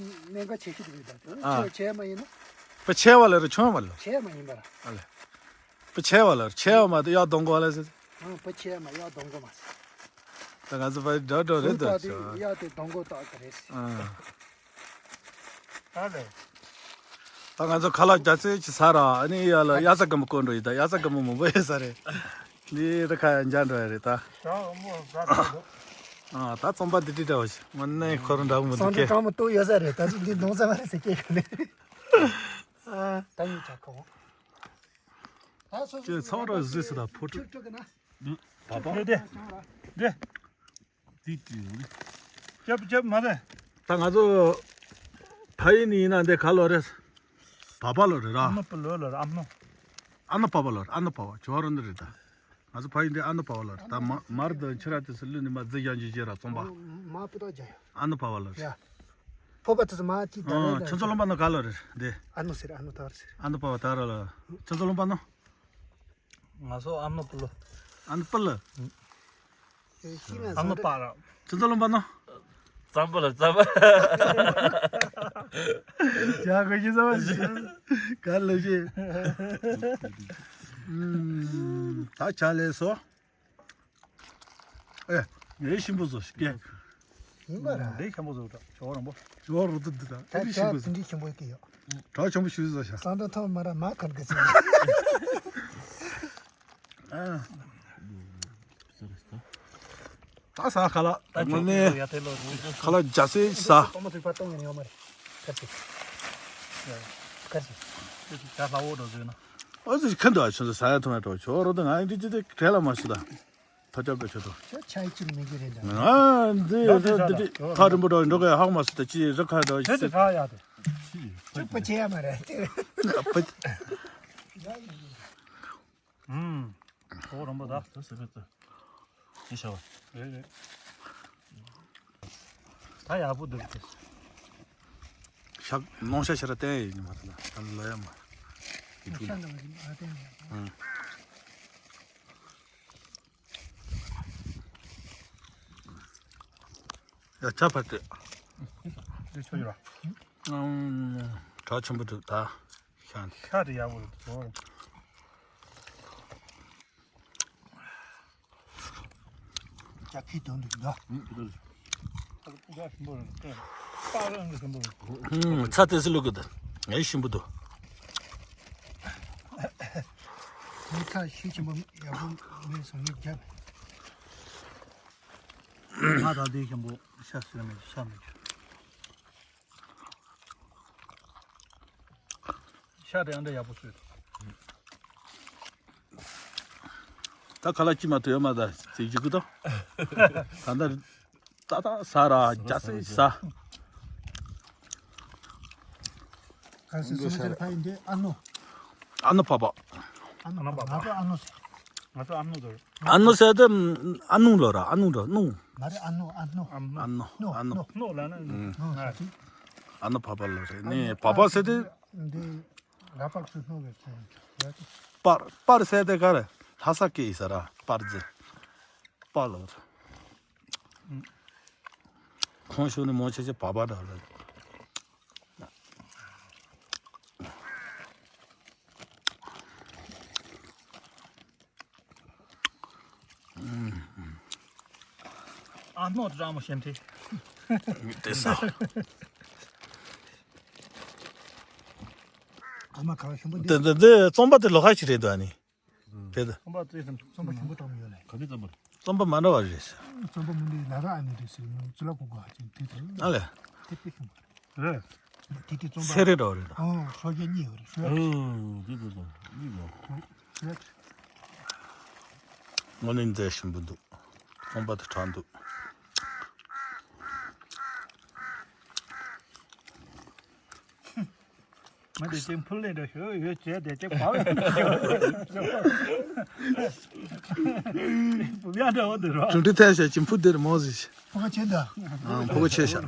གནད་འགག་ཆེ་ཤོས་དེ་རེད་ད། ཨ། ཆེ་ཆེ་མ་ཡིན་ན། བུ་ཆེ་བ་ལ་རེད་ཆུང་བ་ལ། ཆེ་མ་ཡིན་པ་ར། ཨ་ལེ། བུ་ཆེ་བ་ལ་རེད་ཆེ་བ་མ་གཏོགས་གཡག་གདོང་གོ་བ་ལ་ཟེར། ཨ། བུ་ཆེ་མ་གཡག་གདོང་གོ་མ་ཟེར། ད་ང་ཚོ་བ་འདྲ་འདྲ་རེད་ད་ཆུང་བ་དེ་གཡག་དེ་གདོང་གོ་ཏག་ཏག་རེད་ཟེར། ཨ། ད་ལེ། ད་ང་ཚོ་ཁ་ལག་རྒྱ་ཚད་ཅིག་ཟ་ར་ཨ་ནི་ཡ་ལ་དབྱར་རྩྭ་དཀར་མོ་བསྐོལ་འགྲོ་ཡི་ད། དབྱར་རྩྭ་དཀར་མོ་མང་པོ་ཡོད་ས་རེད། འདི་རི་ཁ་ཡ་འཇའ་འགྲོ་ཡ་རེད་ད། ཨ། ད་རྩོམ་པ་འདི་འདྲི་འདྲ་བ་ཞིག་ང་ནི་ཁོ་རང་འདྲ་མི་འདུག་སང་གྲོ་གྲང་མོ་ཏོ་ཡོད་ས་རེད། ད་ཅི་འདི་ནོང་ས་མ་རེད་ཟེར་སྐད་ཤོད་ནས། ཨ། ད་ཡིན་ཆ་ཁོ། ད་སོ་སོ་ཁྱོད་ཚང་ར་བཟོས་སུ་ད་ཕོ་ཁྲུ། ཁྲུ་ཁྲུ་གི་ན། བ་བ། འདི་འདི་འདི། ཏིག་ཏིག་ཡོད་རེད། རྒྱབ་རྒྱབ་མ་རེད། ད་ང་ཚོ་ཕ་ཡུལ་ནས་ཡིན་ན་འདི་ག་ལོ་རེད། བ་བ་ལོ་རེད་ར། ཨ་ནོ་པ་ལོ་ལོ་རེད་ཨ་ནོ། ཨ་ནོ་བ་བ་ལོ་རེད། ཨ་ནོ་བ་བ་ཇོ་རོ་འདི་རེད་ད། ང་ཚོ་ཕ་ཡུལ་འདི་ཨ་ནོ་བ་བ་ལོ་རེད་ད། མ་མར་དང་ཕྱི་ར་དེ་ཚོ་ལུས་ནས་མ་རྫི་ཡང་ཇི་ཇི་ར་རྩོམ་པ། མ་པུ་ཏོ་ཇ་ཡོ། ཨ་ནོ་བ་བ་ལོ་རེད། ཕོ་པ་དེ་ཚོ་མ་ཅི་ད་ཨ། རེད་ད། ཁྱོད་ཚོ་ལུང་པ་ནོ་ག་ལོ་རེད་འདི། ཨ་ནོ་ཟེར་ཨ་ནོ་ད་ར་ཟེར། ཨ་ནོ་བ་བ་ད་ར་ལ། ཁྱོད་ཚོ་ལུང་པ་ནོ། ང་ཚོ་ཨ་མ་པུ་ལོ། ཨ་མ་པུ་ལོ། ཨ་མ་པ་ར། ཁྱོད་ཚོ་ལུང་པ་ནོ། རྩམ་པ་ལ་རྩམ་པ། ཡ་གོ་ཤི་ས་བ་ཤི། ག་ལ་ཤི། ད་ཆ་ལས་སོ། ཨེ། ངའི་ཤིང་བུ་བཟོ་ཤི་ཀེ། ཡིན་པ་ར། ལས་ཤམ་པོ་བཟོ་གྲ་ཇོ་རང་པོ། ཇོ་རུ་དུ་དུ་ད་ད་ཨེ་ཤིང་བུ་བཟོ། དེ་འདྲའི་ཤམ་པོ་ཡོད་ཀྱི་ཡོད། གྲ་ཆམ་པོ་ཤུ་བཟོ་ཤ། སང་ད་ཐོག་མ་ར་མ་ཁར་གི་ཟེར། ཨ། ད་ས་ཁ་ལག་ད་ངོ་ནས་ཡ་ཐེ་ལོ་རུ། ཁ་ལག་རྒྱ་སེ་ས། ཏོ་མ་ཚིག་ཕ་ཏོང་ཡ་ནི་ཡོད་མ་རེད། ཁ་ཅིག་ཁ་ཅིག་ད་ལྷ་འོ་འགྲོ་ཟོས་ན། ཨ་ཙི་ཁ་འདུག་ཨ་ཆུ་ས་ས་ཡ་ཐོང་ཡ་འགྲོ་ཇོ་རུ་དུ་ང་ཡི་འདི་ཅི་དེ་གྲལ་ལ་མ་ཤི་ད། ཐ་ཅག་གི་ཆོད་དོ། ཁྱོད་ཆ་ཡི་ཅིག་མི་གི་རེད་ད། ང་འདི་འདི་འདི་ཐག་རིང་པོ་འགྲོ་འགྲོ་གི་ཧག་མ་སི་ད་ཅི་རི་ཁ་འགྲོ་ཅི་ཟེར། ཁ་ཡ་དེ། ཅི་པ་ཆེ་ཡ་མ་རེད། ཨུམ། ཁོ་རང་པོ་ད། ད་ཟེར་གི་ད། ཅི་ཤ་བ། རེད་རེད། ད་ཡག་པོ་འདུག་སྟེ། ཤག་ནོང་ཤ་ཤ་ར་བསྟན་ཡིན་མ་ཐུབ་ན་ད་ལོ་ཡ་མ། ཤ་འདྲ་བ་ཞིག་ཨ་བསྟན་ཡ། ཨུམ། ཡ་ཆ་ཕ་སྟེ། འདི་ཆོ་ཡོད་ར། ཨུམ། གྲ་ཆེན་པོ་འདུག་ད། ཤ་འདི། ཤ་དེ་ཡག་པོ་འདུག་ཇ་ཁི་དོན་འདུག་ད། ཨུམ། ད་ཞིམ་པོ་རེད། པགས་རང་གི་ཞིམ་པོ་རེད། ཨུམ། ཚ་ཏོག་ཙམ་བླུགས་གི་འདུག་ངའི་ཞིམ་པོ་འདུག་ངའི་ཚ་ཤི་ཆེན་པོ་ཡག་པོ་མེད་སོང་ངས་རྒྱབ། ང་ད་དེ་ཞིམ་པོ་ཤ་ཟོས་མེད་ཤ་མེད། ཤ་དེ་ཨ་འདྲ་ཡག་པོ་བཟོས་འདུག་ད་ཁ་ལག་ཅི་མ་ཐུབ་ཡོད་མ་ད་ཟེར་གྱི་གུ་དང་། ད་ད་ད་ད་ཟ་ར་རྒྱ་སེ་ཟ། ག་སེ་སུ་མ་ཟེར་ཕ་ཡིན་དེ་ཨ་ནོ། ཨ་ནོ་བ་བ། ཨ་ནོ་བ་བ། ང་ཚོ་ཨ་ནོ་ཟེར། ང་ཚོ་ཨ་ནོ་ཟེར། ཨ་ནོ་ཟེར་དེ་ཨ་ནུ་ལོ་ར་ཨ་ནུ་ར་ནུ། མ་རེད་ཨ་ནོ་ཨ་ནོ། ཨ་ནོ་ཨ་ནོ། ནོ་ལ་ན་ནོ་ཟེར། ཨ་ནོ་བ་བ་ལོ་རེད་ནི་བ་བ་ཟེར་དེ། འདི་ར་པག་སུ་སྣོ་བའི་ཚོན་ཡོད་དེ། པར་པར་ཟེར་དེ་ག་རེ་ལྷ་ས་སྐད་ཡིན་ས་ར་པར་ཟེར། པར་ལོ་ར། ཁོང་ཤུ་ནི་མོ་ཆེ་ཆེ་བ་བ་འདྲ་རེད། ཨ་ནོ་ཀྲང་མོ་ཤན་ཏེ། དེ་ས། ཨ་མ་ཁ་ཤུན་པོ་འདི། དེ་དེ་དེ་རྩོམ་པ་དེ་ལོ་ཁ་ཞིག་རེད་འདུག་ཨ་ནི། དེ་དེ། རྩོམ་པ་དེ་རྩོམ་པ་ཞུན་པོ་ཀྲང་མོ་ཡོད་ལེ། ག་དེ་རྩོམ་པ། རྩོམ་པ་མ་འདྲ་བ་རེད། རྩོམ་པ་མི་འདི་ལ་ར་ཨ་ནི་རེད་ཟེར་ནོ་ཙུ་ལ་གོ་གོ་ཧ་ཅིན་དེ་དེ། ཨ་ལེ། དེ་དེ་ཞུན་པོ། རེད། དེ་དེ་རྩོམ་པ། སེ་རེ་འདྲ་བ་རེད་ད། ཨོ་སོ་རྒྱ་གཉིས་ཡོད་རེད་ཞུ་ཡ། ཨོ་དེ་དེ་དེ་གཉིས་ཡོད། ཞུ་ཡ། དངོས་གནས་མཛེས་ཞིམ་པོ་འདུག་རྩོམ་པ་དེ་དྲག་འདུག་ང་དེ་ཅིག་ཕུལ་ལེ་འདྲ་ཞུ་ཡོད་བྱས་དེ་ཅིག་བབ་ཡོད་ཞུ། བུ་ཡ་འདྲ་བོ་འདི་རོ། གྲུང་དྲི་ཐལ་ཞེས་ཅིག་ཕུ་དེར་མོ་ཟིག་ཕུ་ག་ཆེ་འདྲ། ཨང་ཕུ་ག་ཆེ་ཤག་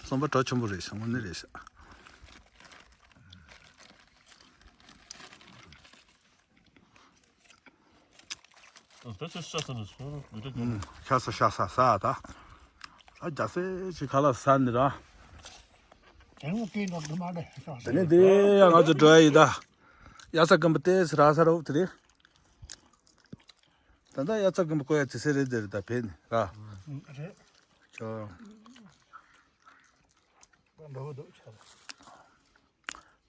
རྩོམ་པ་གྲགས་ཆེན་པོ་རེད་ཤག་དངོས་གནས་རེད་ཤག་ད་ཆ་ཤ་ས་ནས་སོང་རུ་མི་འདྲ་ཨུམ། ཤ་ས་ཤ་ས་ས་ད། ཨ་རྒྱ་སེ་ཞིག་ཁ་ལག་ཟ་ནི་ར། དེ་ནས་དེ་ཡང་ང་ཚོ་འགྲོ་ཡ་ཡིན་ད། དབྱར་རྩྭ་དགུན་འབུ་ཏོག་ཙམ་རག་ས་རོགས་དེ་རེད། ད་ལྟ་དབྱར་རྩྭ་དགུན་འབུ་བརྐོ་ཡ་དུས་ཚོད་རེད་དེ་རེད་ད་བས་ནི་ར། རེད། ཅོ། འབུ་འདུག་ཆ།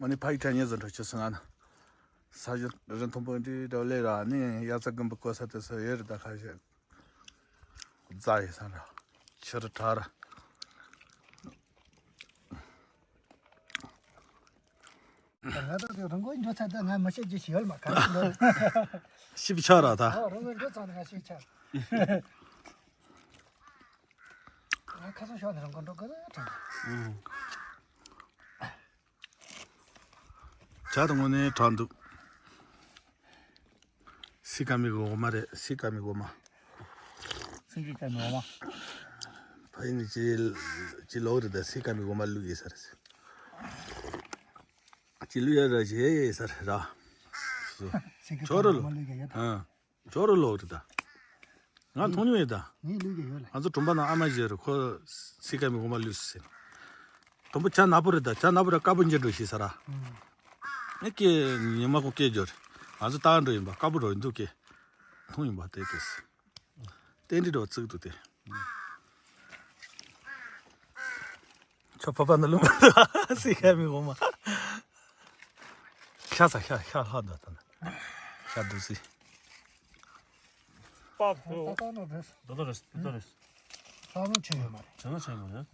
ང་ནི་ཕ་ཡི་དྲ་ཉེ་ཟིན་འགྲོ་ཆེ་སོང་ང་ན། ས་ཞིང་རི་མཐོན་པོ་འདི་འདྲ་ལས་ར་ནི་དབྱར་རྩྭ་དགུན་འབུ་བརྐོ་ས་དེ་ཚོ་ཡོད་རེད་ད་ཁ་ཤས། རྫ་ཡི་ས་ར། ཆུ་རུ་བྲག་ར། ང་ཚོ་དེ་རང་མགོ་འགྲོ་ཚར་ད་ང་མི་ཤེས་རྒྱུ་ཞིག་ཡོད་མ་ག་རེ་འགྲོ། ཤི་བ་ཆགས་ར་ད། ཨོ་རང་མགོ་འགྲོ་ཚར་ན་ང་ཤི་ཆགས། ང་ཁ་སང་ཤོར་ནས་རང་མགོ་འགྲོ་གི་རེད་དྲན། ཇ་དང་དངོས་གནས་དྲག་འདུག་སི་ཀ་མི་གི་འོ་མ་རེད། སི་ཀ་མི་གི་འོ་མ། སི་ཀ་མི་འོ་མ། ཕ་ཡིན་ཅི་ཅི་ལོག་རེད་ད་སི་ཀ་མི་གི་འོ་མ་བླུག་ཡིན་ས་རེད། ཅི་བླུག་ཡ་རེད་ཡས་ས་རེད་ར། སི་ཀ་ཅོ་རོ་མི་གི་འོ་ལོ། མ་བླུག་ཡ་ཡོད་ད། ཨ། ཇོ་རུ་ལོག་རེད་ད། ང་མཐོང་མྱོང་ཡོད་ད། ངས་ལུས་ཀྱི་ཡོད་ལ། ང་ཚོ་གྲོང་པ་ནང་ཨ་མ་ཞིག་རེད་ཁོ། སི་ཀ་མི་འོ་མ་ལུས་སུ་ཟིན། དུམ་བུ་ཇ་ནག་པོ་རེད་ད། ཇ་ནག་པོ་ར་དཀར་པོ་འགྱུར་འགྲོ་ཤེས་ས་ར། ཨེ་ཀྱེ་ཉི་མ་ཁོ་སྐད་འཇོར། ང་ཚོ་ལྟ་འགྲོ་ཡིན་པ་དཀར་པོ་རོ་ཡིན་འདུག་ཀྱེ། མཐོང་ཡིན་པ་དེ་དེ། རྟེན་འབྲེལ་འགྲོ་བཙུགས་འདུག་དེ། ཁྱོད་ཕ་པ་ནི་ལུང་པ་འདུག་སི་ཀ་མི་འོ་མ། ཤ་ཚ་ཤ་ཤ་ལྷག་འདུག་ད་ན། ཤ་འདུག་སི། པབ་ཧོ། ད་ལྟ་ནོ་རེད། ད་ལྟ་རེད་ད་ལྟ་རེད། ལྷག་ནོ་ཆེ་ཡོད་མ་རེད། དེ་ན་ཆེ་མ་རེད།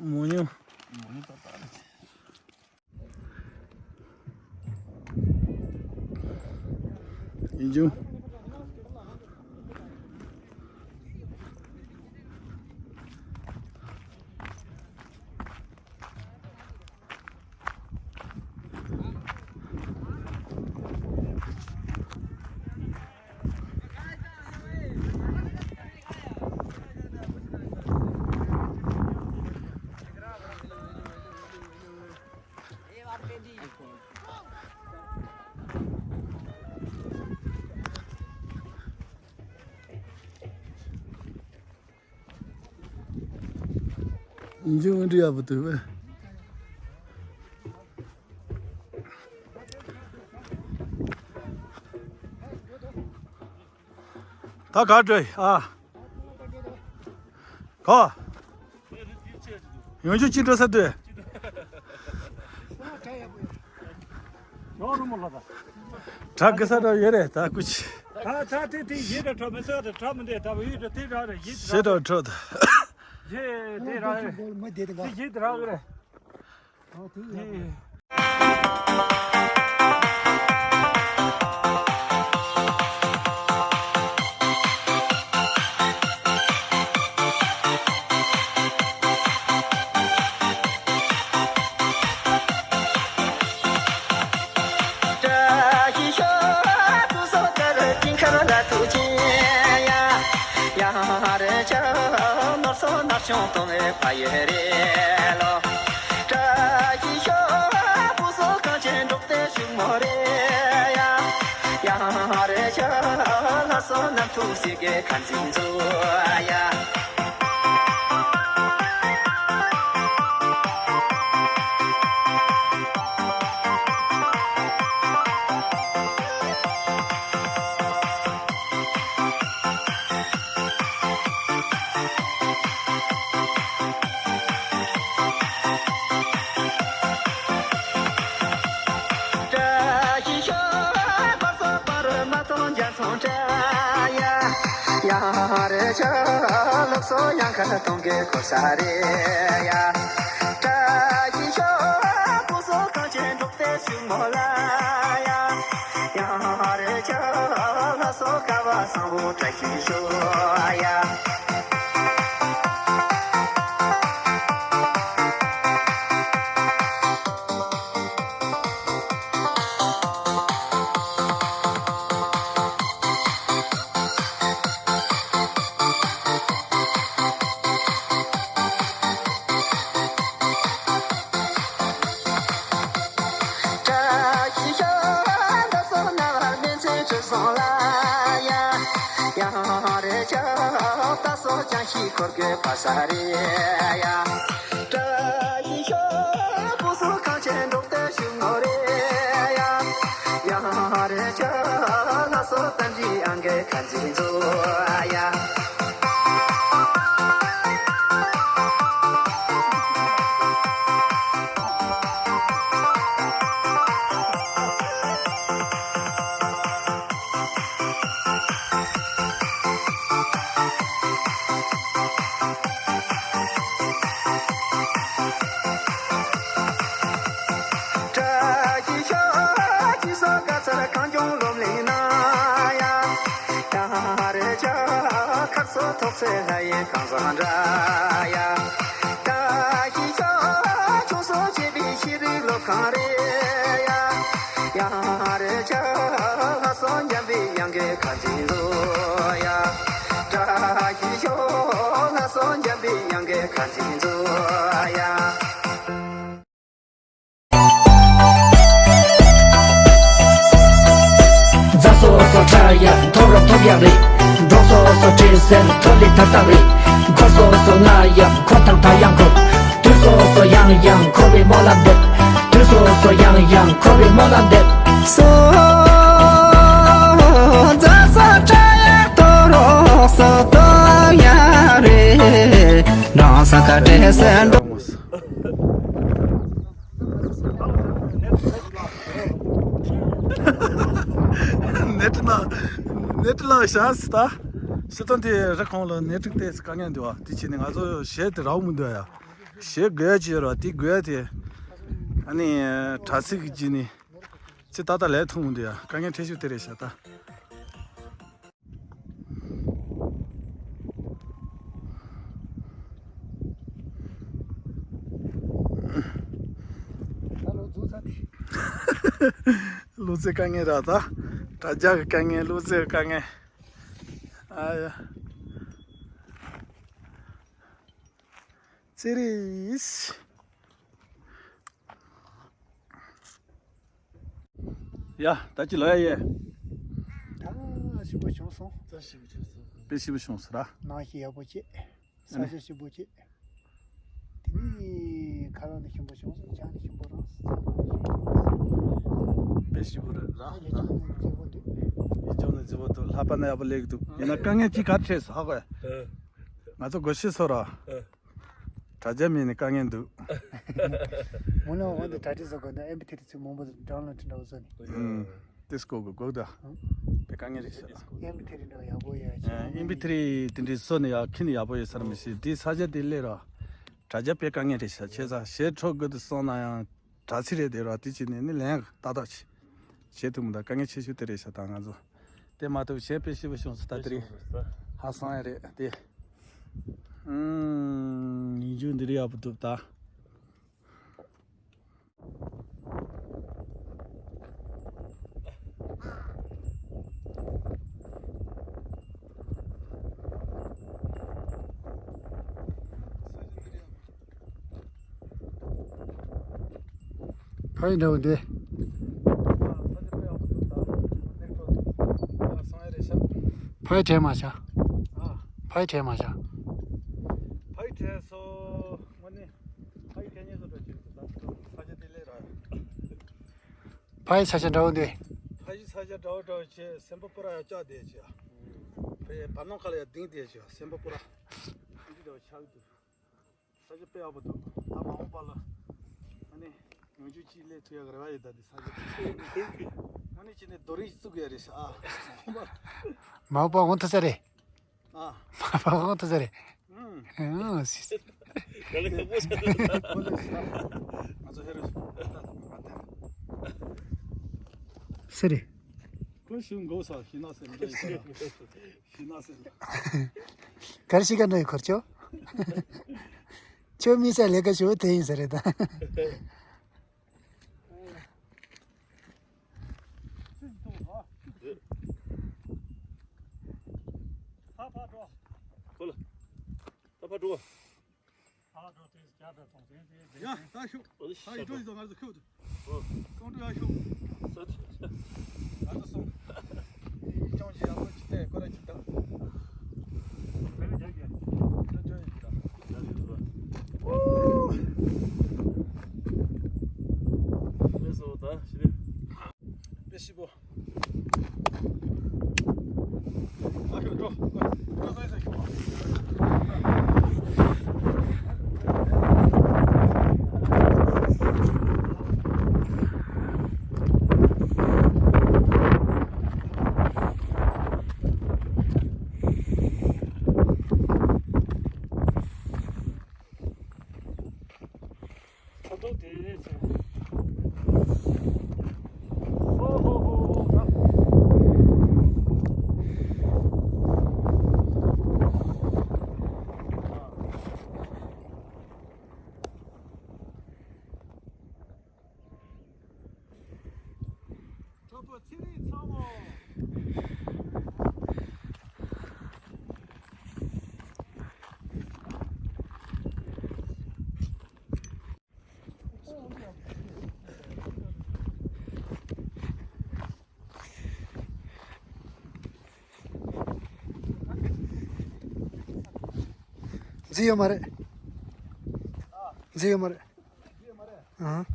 མོ་ཉོ། མོ་ཉོ་ད་ད་རེད། ཡིན་ཅུང་། འཇུ་འདྲི་ཡག་པོ་འདུག་པས། ད་ག་འགྲོ་ཡི་ཨ། ག་ཡོང་རྒྱུ་ཅི་འགྲོ་ས་འདུག་གྲགས་གི་ས་འགྲོ་ཡོད་རེད་ད་ཀུ་ཅི། ད་ད་དེ་དེ་ཡིད་དུ་འཕྲོ་མི་སྲིད་དུ་འཕྲོ་མི་འདེད་ད་བུ་ཡིད་དུ་དེ་རག་རེད་ཡིད་དུ་ཞེ་དྲག་འཕྲོ་ད། ཡིད་དེ་རག་རེད། དེ་ཡིད་དུ་རག་རེད། ལྕགས་རྟ་སོགས་ཅང་ཤེས་འཁོར་གྱི་ཕ་ས་རེད་ཡ། བཀྲ་ཤིས་ཤོག་སྤུ་སུ་གངས་ཅན་འབྲོག་སྟོད་ཤུག་ངོ་རེད་ཡ། ཡང་རེ་ཆ་ལྷ་སོགས་གཏམ་གྱི་ཨང་གི་ཁ་འཛིན་ཚོ་ཡ། བཀྲ་ཤིས་ཤོག་ཅི་སོགས་དགའ་ཚལ་གངས་ལྗོངས་སློབ་གླིང་ན་ཡ། ཡང་རེ་ཆ་ཁར་སོགས་ཐོག་ཚད་ལྷ་ཡི་གངས་བཟང་འདྲ་ཡ། བཀྲ་ཤིས་ཤོག་ཆོས་སོགས་བྱེད་པའི་ཤེས་རིག་སློབ་ཁང་རེད་ཡ། ཡང་རེ་ཆ་ལྷ་སོགས་འཇམ་པའི་དབྱངས་ཀྱི་ཁ་འཛིན་ཚོ་ཡ། བཀྲ་ཤིས་ཤོག་ལྷ་སོགས་འཇམ་པའི་དབྱངས་ཀྱི་ཁ་འཛིན་ཚོ་ཡ། རྫ་སོ་སོ་ཁྲ་ཡག་ཐོ་རོ་ཐོབ་ཡག་རེད། འབྲོག་སོ་སོ་བྲེ་སེར་ཐོ་ལི་ཐ་ཐག་རེད། འཁོར་སོ་སོ་ང་ཡག་འཁོར་ཐང་ཐ་ཡང་འཁོར། དུས་སོ་སོ་ཡང་ཡང་འཁོར་བའི་མོ་ལ་འདེབས། དུས་སོ་སོ་ཡང་ཡང་འཁོར་བའི་མོ་ལ་འདེབས། སོ་རྫ་སོ་ཁྲ་ཡག་ཐོ་རོ་སོ་ཐོབ་ཡག་རེད། འབྲོག་སོ་ཁ་བྲེ་སེར་འབྲོག་ནེ་ཊི་ལ་ནེ་ཊི་ལ་ཤ་སི་ད་ཤི་ཏོན་དེ་རི་ཁོང་ལ་ནེ་ཊི་ཏེ་སི་དཀའ་ངལ་འདུག་བ། དེ་ཕྱིན་ནས་ང་ཚོ་གཞས་དེ་རག་མི་འདུག་ཡ། གཞས་དགོས་ཡ་ཅིག་ཡོད་ར། དེ་དགོས་ཡ་དེ་ཨ་ནི་དྲ་ཚིགས་ཀྱི་ནི་ཅི་ཏག་ཏག་ལས་ཐུབ་མི་འདུག་ཡ། དཀའ་ངལ་ཆེ་ཤོས་དེ་རེད་ཤག་ད། ལུས་རྩལ་དཀའ་ངལ་ར་ད། དྲ་རྒྱ་གི་དཀའ་ངལ། ལུས་རྩལ་གི་དཀའ་ངལ། ཨ་ཡ། ཙི་རིས། ཡ། ད་ཅི་ལོ་ཡ་ཡེ། ད་ཞིམ་པོ་བྱུང་སོང་། ད་ཞིམ་པོ་བྱུང་སོང་། དཔེ་ཞིམ་པོ་བྱུང་སོང་ར། ནང་ཞིག་ཡག་པོ་བྱེད། ཨ་ནི། ས་ཆ་ཞིམ་པོ་བྱེད། དེ་ནི་ཁ་ལག་ནི་ཞིམ་པོ་བྱུང་སོང་། ཇ་ནི་ཞིམ་པོ་རག་སོང་། དཔེ་ཞིམ་པོ་རེད་ར། ཡིད་ཆེས་ནི་མཛེས་པོ་འདུག་ཡིད་ཆེས་ནི་མཛེས་པོ་འདུག་ལྷག་པ་ནི་ཡག་པོ་ལེགས་འདུག་ཡིན་ན་དཀའ་ངལ་ཅིག་ག་རེ་འཕྲད་སོང་ཧ་གོ་ཡ། ཨ། ང་ཚོ་སྒོ་ཕྱི་སོ་ར། ཨ། དྲ་རྒྱ་མེད་ནས་དཀའ་ངལ་འདུག་མོ་ལ་འོང་དུ་གྲ་སྒྲིག་བཟོ་དགོས་འདུག་ཨེམ་པི་ཐི་རི་ཚོས་མང་པོ་ཌའོན་ལོཌ་འདྲ་བཟོ་ནས། ཨུམ། དེ་སྐོར་གི་དགོས་ད། ཨུམ། དེ་དཀའ་ངལ་རེད་ཤག་ཨེམ་པི་ཐི་རི་འདྲ་ཡག་པོ་ཡོད་ཅེས། ཨེམ་པི་ཐི་རི་དེ་འདྲའི་བཟོ་ནས་ཡག་ཁྱི་ནས་ཡག་པོ་ཡོད་ས་ར་མི་ཤེས། དེ་ས་ཆ་དེ་སླེབས་ར། དྲ་རྒྱ་དཔེ་དཀའ་ངལ་རེད་ཤག་བྱས་ཙང་གཞས་འཁྲབ་དགོས་དུ་སོང་ན་ཡང་དྲ་ཚིགས་རེད་དེ་ར། དེ་ཅི་ནས་ནི་ལན་ཏག་ཏག་ཅིག་བྱེད་ཐུབ་མི་འདུག་དཀའ་ངལ་ཆེ་ཤོས་དེ་རེད་ཤག་ད་ང་ཚོ། དེ་མ་གཏོགས་གཞས་དཔེ་ཞིབ་པོ་བྱུང་སོང་ད་དེ་རིང་། ཧ་སང་ཡ་རེད་དེ། ཨུམ། ཡིན་རྒྱུ་འདི་རེད་ཡག་པོ་འདུག་ད། ཕ་ཡི་འདྲ་བོ་འདི། ཕ་ཡི་བྲེས་མ་བྱ། ཕ་ཡི་བྲེས་མ་བྱ། ཕ་ཡི་བྲེས་སོ། དངོས་གནས་ཕ་ཡི་གད་སྙིགས་བཟོ་འདྲ་བྱེད་འདུག་ད་ཕ་ཆ་དེ་ལས་ར། ཕ་ཡི་ས་ཆ་འདྲ་བོ་འདི། ཕ་ཡི་ས་ཆ་འདྲ་བོ་འདྲ་བོ་བྱས་སེམས་པ་སྤུ་ར་ཡ་བཅག་བསྡད་བྱས། ཕ་ཡི་བར་སྣང་ཁ་ལ་ཡ་ལྡིང་བསྡད་བྱས་སེམས་པ་སྤུ་ར། འདི་འདྲ་བོ་ཆགས་འདུག་ས་ཆ་དཔེ་ཡག་པོ་འདུག་ད་མ་འོངས་པ་ལ་ཨ་ནི་ཡང་བསྐྱར་ཅིག་སླེབས་ཐུབ་ཡག་གི་རེ་བ་ཡོད། ད་འདི་ས་ཆ་དངོས་གནས་བྱས་ནས་རྡོ་རིང་ཞིག་བཙུགས་ཡ་རེད་ཤག་ཨ། མ་འོངས་པ་འོང་ཐུབ་ས་རེད། ཨ། མ་འོངས་པ་འོང་ཐུབ་ས་རེད། ཨང་། ཨང་། སི། ག་ལེ་ཁག་པོ་ཆགས་འདུག་ང་ཚོ་ཧེ་རུ་ས་རེད། ཁོ་ཞིག་མགོ་ས་ཤི་ན་སེམས་འདྲ་ཡིན་ས་ར། ཤི་ན་སེམས། གར་ཤི་ག་འདྲ་ཡི་འཁོར་ཆོ། ཁྱོད་མི་ས་ལས་ཀ་ཞུ་དེ་ཡིན་ས་རེད་ད། ཁོ་ལ། ད་ཕར་འགྲོ། ཕར་འགྲོ་དེ་རྒྱ་དང་གྲོང་ཁྱེར་དེ། ཡ་ད་ཤོག་ཨོ་ད་ཡི་ཤ་འགྲོ་ཡི་ཟོ་ང་ཚོ་ཁྱོད། ཨོ། སོང་འགྲོ་ཡ་ཤོག་ས་ད་ཤ། ང་ཚོ་སོང་། ཡི་ཅང་ཅི་ཡག་པོ་ཅི་ཏེ་ཀོ་ར་ཅི་ད། ཨ་ཤི་རེད། དཔེ་ཞིབ་པོ། ཨ་ཁྱོད་འགྲོ། འགྲོ་ས་ཡིན་ས་ཁྱོད། ད་དུང་དེ་རེད་ཟེར། ཧོ་ཧོ་ཧོ་ཧོ། གྲོགས་པོ་ཚེ་རིང་ཚ་བོ། འཛིན་ཡོད་མ་རེད། འཛིན་ཡོད་མ་རེད། ཨང་།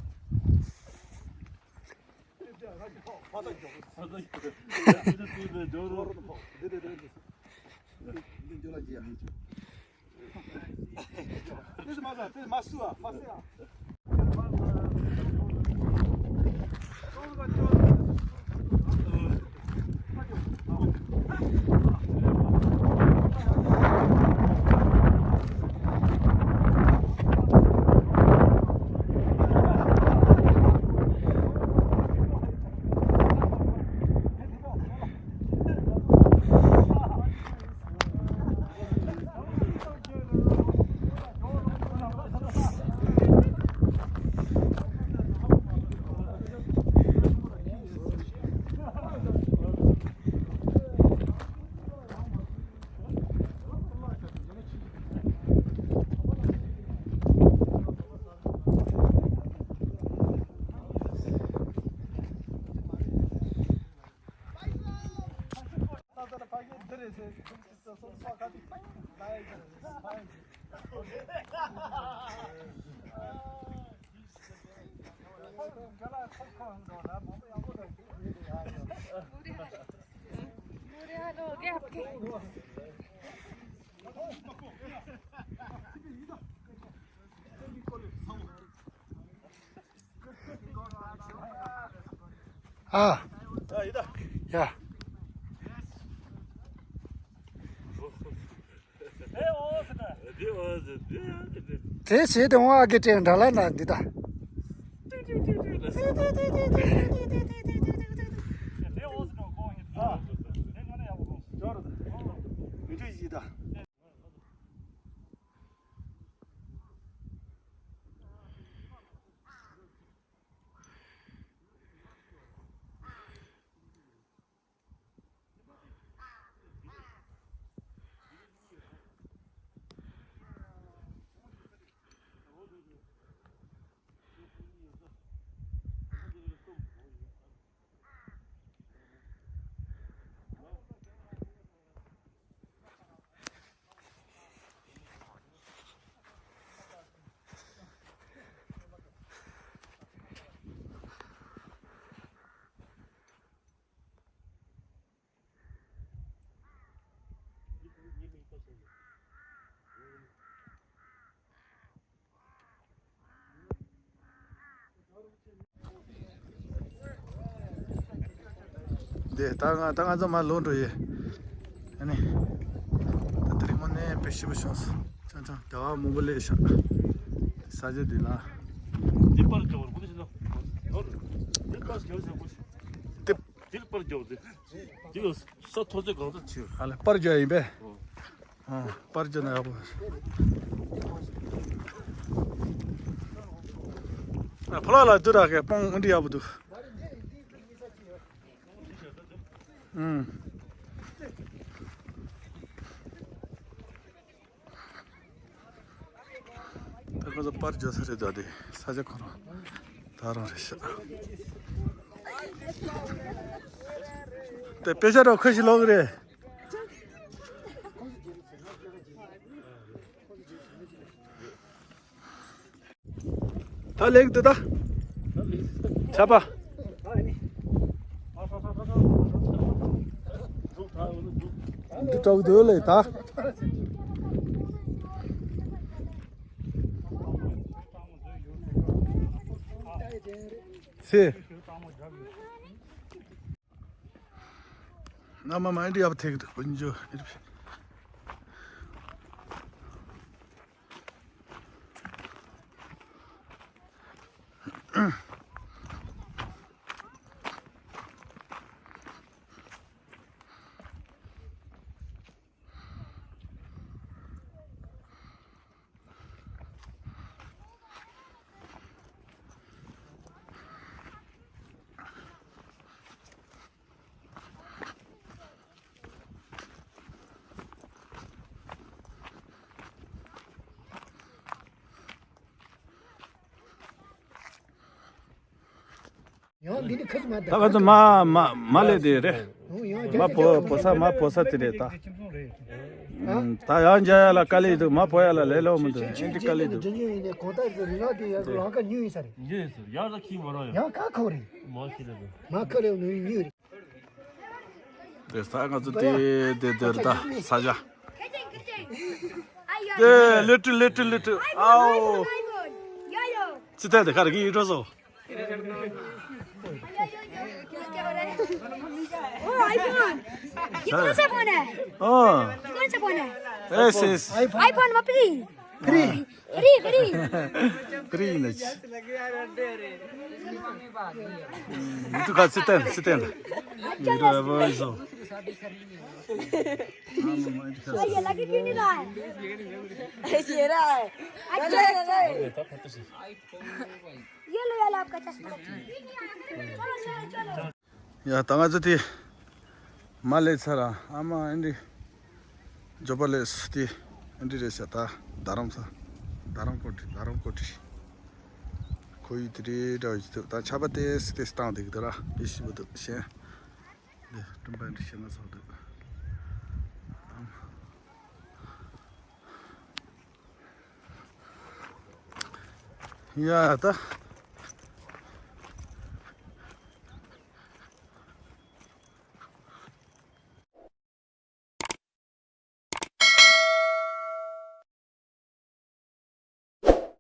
ཨ། ཡ། དེ་བྱས་ཏེ་འོང་ཨ་གེ་ཏྲེ་འདྲ་ལ་ན་འདི་ད། འདི་ད་ང་ད་ང་ཚོ་མར་ལོག་འགྲོ་ཡི། ཨ་ནི། ད་དེ་རིང་དངོས་གནས་དཔེ་ཞིབ་པོ་བྱུང་སོང་། ཅང་ཅང་ཟླ་བ་མང་པོ་སླེབས་ཤག་ས་ཆ་འདི་ལ། འདི་པར་རྒྱག་པར་ཁོ་ཚོ་ཞིག་ན། འདི་པར་རྒྱག་ཟེར་ཁོ་ཞིག་འདི་འདི་པར་རྒྱག་འདི། འདི་ལ་ས་མཐོ་ཚད་གང་ཚད་ཆེ། ཨ་ལ་པར་རྒྱག་ཡིན་པས། ཨོ། ཨ། པར་རྒྱག་ན་ཡག་པོ། ཨ། ཕ་ལ་ལ་འདི་ར་གི་སྤང་འདི་ཡག་པོ་འདུག་ཨུམ། ད་ཁོ་ཚོ་པར་རྒྱག་ས་རེད། ད་དེ་ས་ཆ་ཁོ་རང་ད་རང་རེད་ཤག་དེ་དཔེ་ཆ་རོ་ཁ་ཤས་ལོག་གི་རེད། ད་ལེགས་འདུག་ད། ཆ་པ། འདི་དྲག་འདོད་ལས་ད། སེ། ང་མ་མ་འདི་ཡབ་ཐེག་ཏུ་ཀུན་ཇོ། ཡང་འདི་ནི་ཁ་སུ་མ་ད་ད་ག་ཚོད་མ་མ་མ་ལས་དེ་རེད། ཡང་ཡང་མ་བོ་བོ་ས་མ་བོ་ས་དེ་རེད་ད། ཨ། ད་ཡང་འཇའ་ཡ་ལ་དཀའ་ལས་འདུག་མ་བོ་ཡ་ལ་ལས་ལོ་མི་འདུག་ཨེ་འདྲ་དཀའ་ལས་འདུག་ཇེ་ཇེ་ཡིན་ནས་གོང་ལྟར་གྱི་རི་ལག་དེ་ཡར་ལང་ཀ་ཉུལ་ཡིན་ས་རེད། ཉུལ་ཡིན་ས་ཡར་ལ་ཁྱི་མ་རང་ཡང་ཡང་ཁ་ཁོ་རེད། མ་ཁྱི་རེད། མ་ཁ་རེད་ཉུལ་ཉུལ་རེད། དེ་ས་ང་ཚོ་དེ་དེ་དེར་ད་ས་ཆ། དེ་ལེ་ཏྲི་ལེ་ཏྲི་ལེ་ཏྲི་ཨའོ། ཙི་ཏན་དེ་ག་རེ་གི་ཡིག་འགྲོ་སོ། O iPhone. कितने से phone है? हाँ। कौन सा फोन है? एस एस। आईफोन में free. Free. Free free. Free नच। तू का सितन सितन। ये तो है वो सो। ये लगे क्यों नहीं रहा है? ये रहा है। अच्छा, अच्छा। ये लो यार आपका चश्मा। ཡ་ད་ང་ཚོ་དེ་མ་ལས་ཚར་ར་ཨ་མ་ཨེ་འདྲི་ཇོ་པ་ལས་དེ་ཨེ་འདྲི་རེད་ཤག་ད་རྡ་རམ་ས་རྡ་རམ་ཀོ་ཏི་རྡ་རམ་ཀོ་ཏི་ཁོ་ཡི་དེ་རེད་འདྲ་བ་ཞིག་འདུག་ད་ཆར་པ་དེ་སི་དེ་སི་བཏང་བསྡད་ཀྱི་འདུག་ར་དཔེ་ཞིབ་པོ་འདུག་གཞན་འདི་སྤྲིན་པ་ཨེ་འདྲི་ཤེས་ན་ཚོགས་འདུག་ཡ་ད་